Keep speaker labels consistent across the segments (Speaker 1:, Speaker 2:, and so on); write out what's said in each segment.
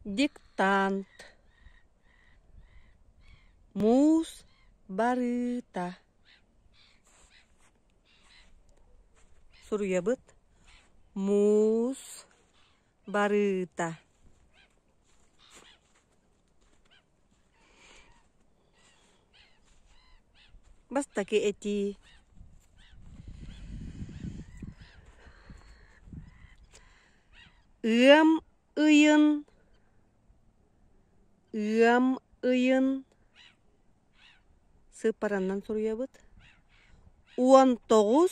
Speaker 1: Диктант Муус барыыта Суруйабыт Муус барыыта Бастакы этии Ыам ыйын ыам ыйын сыыппаранан суруйабыт 19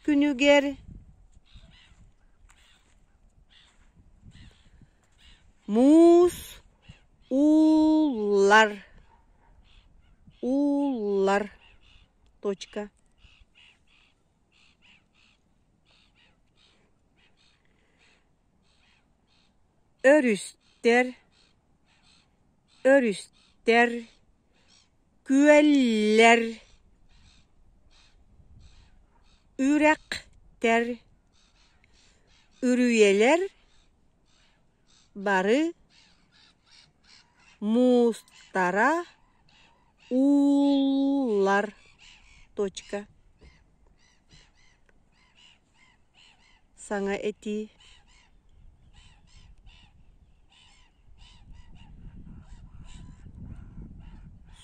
Speaker 1: күнүгэр муус ууллар ууллар точка Өрүстэр, өрүстэр, күөллэр, үрэхтэр, үрүйэлэр бары муустара ууллар точка Саҥа этии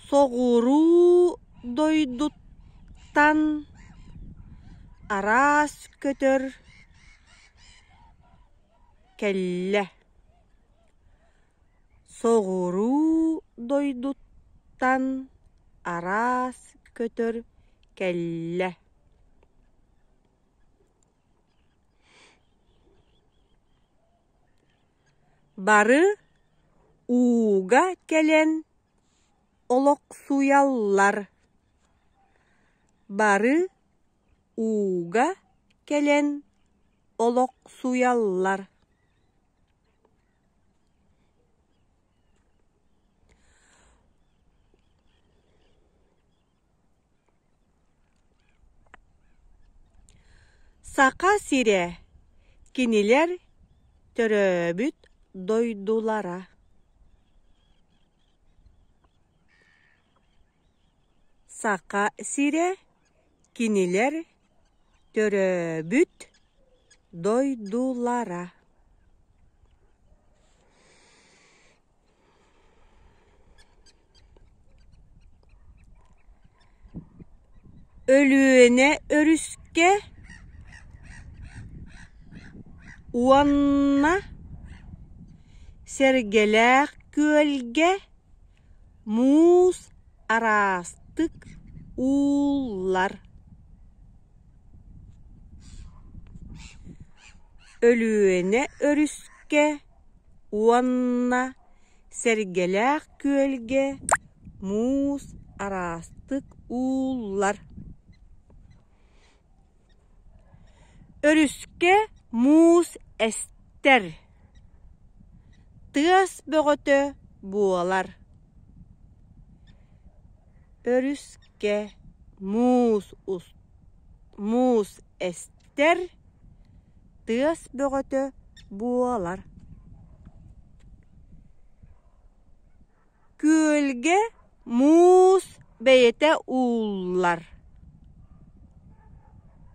Speaker 1: Соҕуруу дойдуттан араас көтөр кэллэ Соҕуруу дойдуттан араас көтөр кэллэ Бары ууга кэлэн олохсуйаллар, бары ууга кэлэн олохсуйаллар Саха сирэ кинилэр төрөөбүт дойдулара. Саха сирэ кинилэр төрөөбүт дойдулара. Өлүөнэ өрүскэ уонна Сэргэлээх күөлгэ муус араастык ууллар. Өлүөнэ өрүскэ уонна Сэргэлээх күөлгэ муус араастык ууллар. Өрүскэ муус эстэр, тыас бөҕөтө буолар. Өрүскэ муус муус эстэр, тыас бөҕөтө буолар. Күөлгэ муус бэйэтэ ууллар,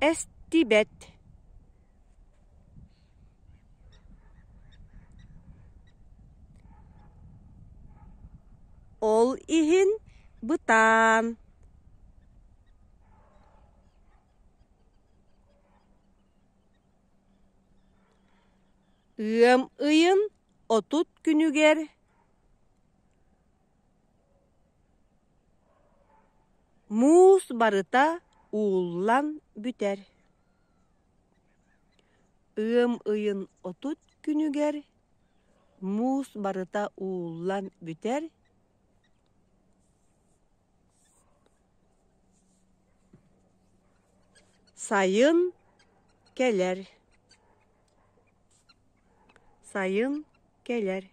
Speaker 1: эстибэт. Ол иһин бытаан. Ыам ыйын 30 күнүгэр муус барыта ууллан бүтэр. Ыам ыйын 30 күнүгэр муус барыта ууллан бүтэр. Сайын кэлэр. Сайын кэлэр.